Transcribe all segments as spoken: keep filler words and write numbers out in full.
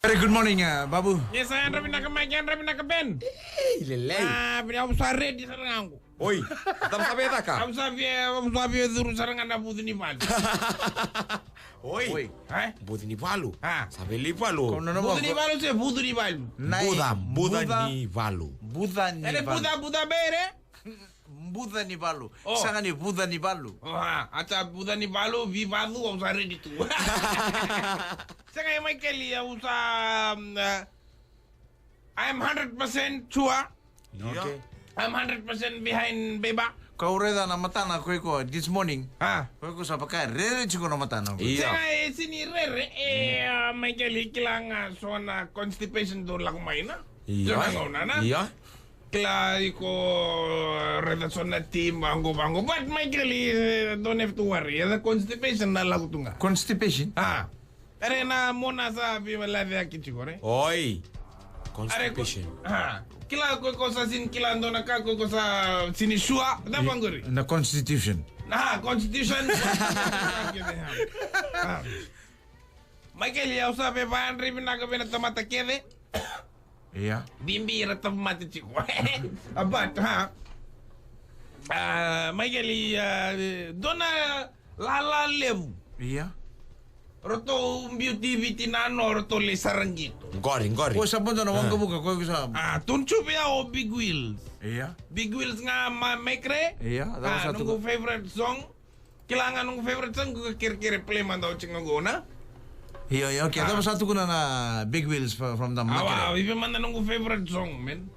Very good morning, uh, Babu. Yes, I am Ravinaka Mike, I am Ravinaka Ben. Ei, lelei. Ah, vini au sa ready sara ga qo. Oi, cava sa via caka? Au sa via, au sa via curu sara ga na vucu ni valu. Oi. Oi. Eh? Vucu ni valu. Ah. Sa via lai valu. Ko na nona Vucu ni valu se vucu ni valu. Nai, Buca, buca buca, ni valu. Buca ni Ene valu. Buca, buca bere. Buca ni valu. Oh. Sega ni vuca ni valu. Oh, ah, ata buca ni valu, vi vacu, au sa ready tu. Sega e Michael, au sa, um, uh, I am hundred percent sure. Ia. Okay. I'm hundred percent behind Beba. Kau raica na matana ko iko this morning. Ah. Ko iko sa vaka rere tiko na matana. Ia. Sega e sini rere, e, uh, Michael, kila ga so na constipation do lako mai na. Ia. So na gauna na. Ia. Kila iko, uh, raica so na team, vango, vango. But Michael, uh, don't have to worry. The constipation na lako tu ga. Constipation? Ah. Ere na mona sa vimalave aki tiko, re? Oi. Are ko, Constipation. Ha. Kila ko, ko sa sin kila dona ka ko, ko sa sini sua. Da bangori. Na constitution. Na constitution. Ha. Michael, au sa vevandri vinaka vei na tamata kece. Ia. Bibi era tapu mate tiko. Abat, ha. Ah, Michael, ah, dona lala levu. Ia. Roto biuti Viti na no, roto le saragito. Qori, qori. Ko sa bodo na waqavuka, ko sa. Ah, tunchu vea o Big Wheels. Ia. Big Wheels ga ma mekre. Ia, that was Ah, a noqu tuku. favorite song. Kila ga noqu favorite song, ko kerekere play mada oti ga qo na. Io, io, okay. Ah. Cava sa tukuna na Big Wheels fro-, from the Awa, Makere? Ive mada noqu favorite song, man.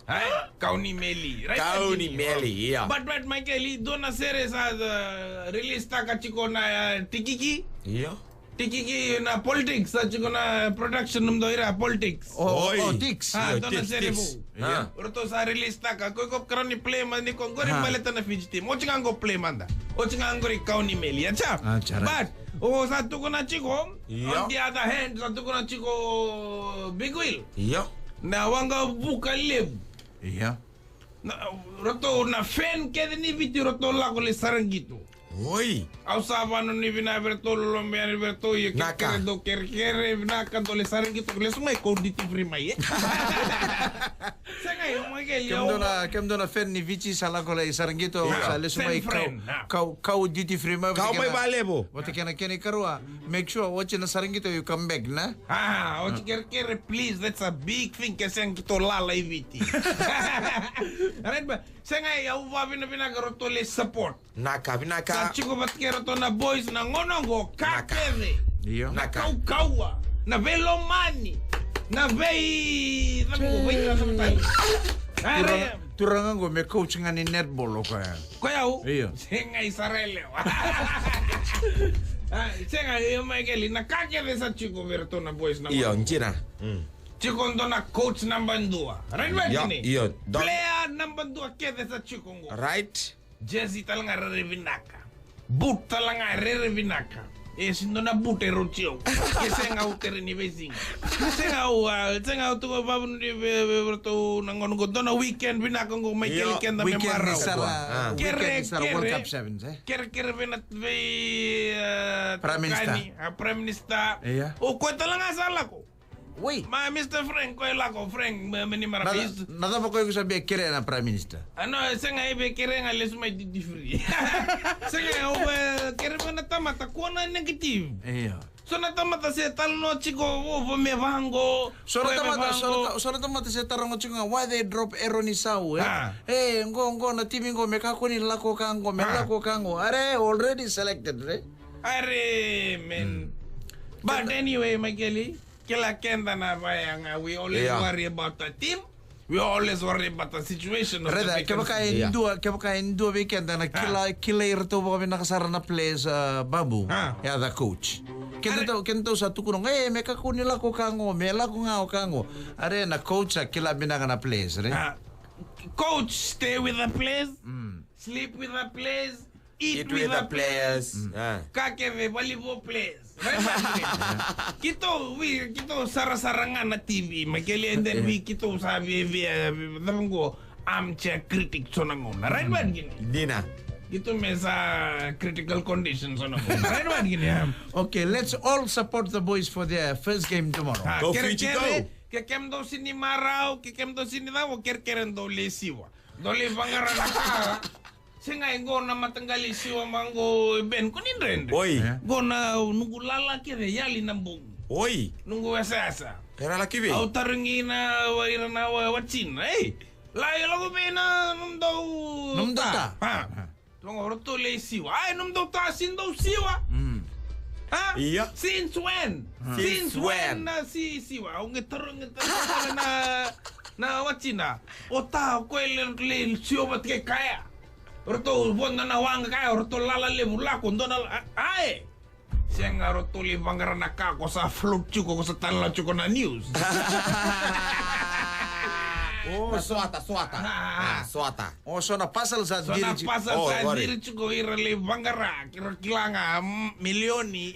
Ai, Kau ni Meli. Right, Kau ni continue. Meli, ia. But, but, Michael, dua na sere sa, uh, release taka tiko na, uh, Tikiki. Io. Tikiki na politics, sa tiko na production num do ira politics. Oh, Oi. Oh, Tix. Ah, Io, dua na Tix, sere Tix. vou. Ia. Ah. Ratou sa release taka, ko iko karau ni play mada ni ko qori Ha. baleta na Fiji team. Oti ga qo play mada. Oti ga qori Kau ni Meli, acha? Acha, right. But, o sa tukuna tiko, Ia. on the other hand, sa tukuna tiko Big Wheel. Ia. Na waqavuka levu. Ia. Na, ratou na fan kece ni Viti ratou lako le saragito. Oi. Au sa vanua ni vinaka vei ratou loloma yani vei ratou ia Naka. kerekere dou kerekere vinaka dou le saragito lesu mai kau duty free mai e. Sega e Michael Kemudou au. na, kemudou na fan ni Viti sa lako lai saragito Ia. sa lesu Fan mai kau, friend, ah. kau, kau duty free mai Kau vata mai kena, valevo. vata kena kena ikarua. Make sure oti na saragito you come back na. Ah, oti kerekere, please. That's a big thing. Ke sega kito lala i Viti. Right, but sega e au vavinavinaka ratou le support. Naka, vinaka. Sa tiko vata kei ratou na boys na gauna qo ka Naka. kece. Io. Na Naka. kaukaua. Na veilomani. Na vei, na vei, na vei, na vei. Turaga, turaga qo me coach ga ni netball o koya. Koya au? Io. Sega i Sarele. Ah, sega, io, Michael, na ka kece sa tiko vei ratou na boys na Io, gauna. Jina. Mm. Tiko dua na coach namba dua. Right, right, Io, Jini? io, dua. Player namba dua kece sa tiko qo. Right. Jersey tale ga rere vinaka. Boot tale ga rere vinaka. E si dua na boot e rauti au. Ke sega au tere ni veisiga. Sega au, ah, sega au tuku vavunu ni ve, ve, ve, ratou na gauna qo dua na weekend vinaka qo mai Io. kele keda me Weekend ni marau. sara, Ah. Kere, weekend ni sara World kere. Cup Sevens, eh? Kerekere vei na vei, eh, Prime Minister. Tukani, ah, Prime Minister. Ia. O koya tale ga sa lako. Oi. Ma Mister Frank, koya lako, Frank, me, me ni mara Na, mis. na cava koya ko sa via kerea na Prime Minister? Ah, no, sega e via kerea ga lesu mai duty free. Sega e, o, eh, kere vei na tamata, ko na negative. Ia. So na tamata se talanoa tiko, o, vo me vango, So na vo me tamata, so na vango. ta-, so na tamata se taroga tiko ga, why they drop Eroni Sau, eh? Ah. Eh, qo, qo na timi qo, me kakua ni lako ka qo, me Ah. lako ka qo. Are, already selected, eh? Are, man. Mm. But Keda anyway, Michael, kila keda na vaya ga, we always Yeah. worry about the team. We always worry about the situation of the Raica, vacancy. kevaka e Yeah. dua, kevaka e dua vei keda na Ah. kila, kilai iratou vakavinaka sara na players, uh, Babu, Ah. e a the coach. Keda Are- tou, keda tou sa tukuna, e, me kakua ni lako ka qo, me lako ga o ka qo. Are na coach a kila vinaka na players, right? Ah. Coach, stay with the players, Mm. sleep with the players, eat Eat with with the the players. players. Mm. Ah. Ka kece valivo players. Right, right, right. Keitou, we, keitou sarasara ga na T V, Michael, and then we, keitou sa via, via, via, cava qo, armchair critic so na gauna. Right, right, Jini? Dina. Keitou me sa critical condition so na boys. Right, right, kini, yeah. Okay, let's all support the boys for their first game tomorrow. Ah, go, kere, Fiji, kere, go. Ke kemudou sini marau, ke kemudou sini cavo, kerekere dou le siwa. Dou le vaqara na ka. Sega e qo na mataqali siwa ma qo Ben, ko ni dredre. Oi. Yeah. Qo na nuqu lala kece yali na bogi. Oi. Nuqu yasayasa. Era laki vei? Au tarogi na wa-, ira na wa-, watina. Ei. La, io, lako vei na nomudou ta. Nomudou ta. Ha. Ha. Toqo, ratou le siwa. Ai, nomudou ta, sini dou siwa. Mm. Ha? Ia. Since when? Hmm. Since when na si-, siwa? Au qai tarogi, tarogi na, na watina. O ta, o koya le, le siwa vata kei kaya. Ratou vodo na waqa kaya, ratou lala levu lako, dua na la-, a-, ai. Sega, ratou lai vaqara na ka ko sa float tiko, ko sa talanoa tiko na news. Oh, na so-, soata, soata. Ah, ah. Ah, soata. Oh, so na pasal sa diri tiko. So na pasal, oh, sa diri tiko, ira lai vaqara, kira kila ga, mm, milioni.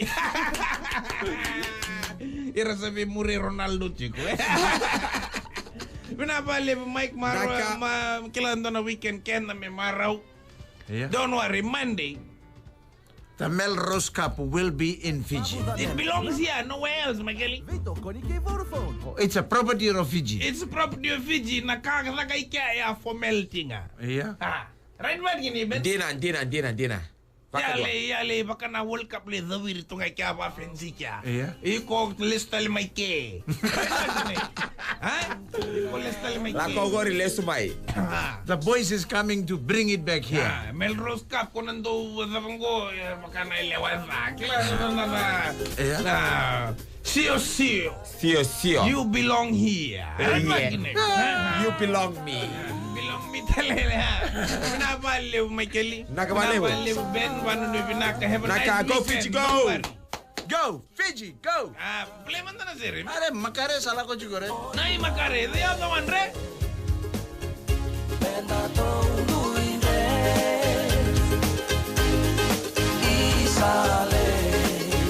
Ira sa veimuri Ronaldo tiko, eh. Vinaka vakalevu, Mike, marau, naka. Ma, kila dua na weekend keda me marau. Ia. Don't worry, Monday. The Melrose Cup will be in Fiji. It belongs here, nowhere else, Michael. Veitokoni kei Vodafone. Oh, it's a property of Fiji. It's a property of Fiji. Na ka caka i kea e a formality ga. Ia. Ah, right, right, kini, Ben? Dina, dina, dina, dina. Ia le, ia le, vaka na World Cup le cawiri tu ga i kea, va fensi kea. Ia. Iko lesu tale mai ke. Ha? Iko lesu tale mai ke. Lako qori, lesu mai. Ah. The boys is coming to bring it back here. Ah, Melrose Cup, ko na dou cava qo, e, vaka na ilewa e ca. Kila na, na, na, na. Ia. Na, sio, sio. Sio, sio. You belong here. Eh, yeah. Right, right, kini. You belong me. Belong me tale, ha. Vinaka vakalevu, Michael. Naka vakalevu. Vinaka vakalevu, Ben. Vanuinui vinaka. Have a nice weekend. Naka, go Fiji, go. Don't worry. Go, Fiji, go! Ah, play mada na sere. Are, Makare sa lako tiko re. Nai Makare, the other one re.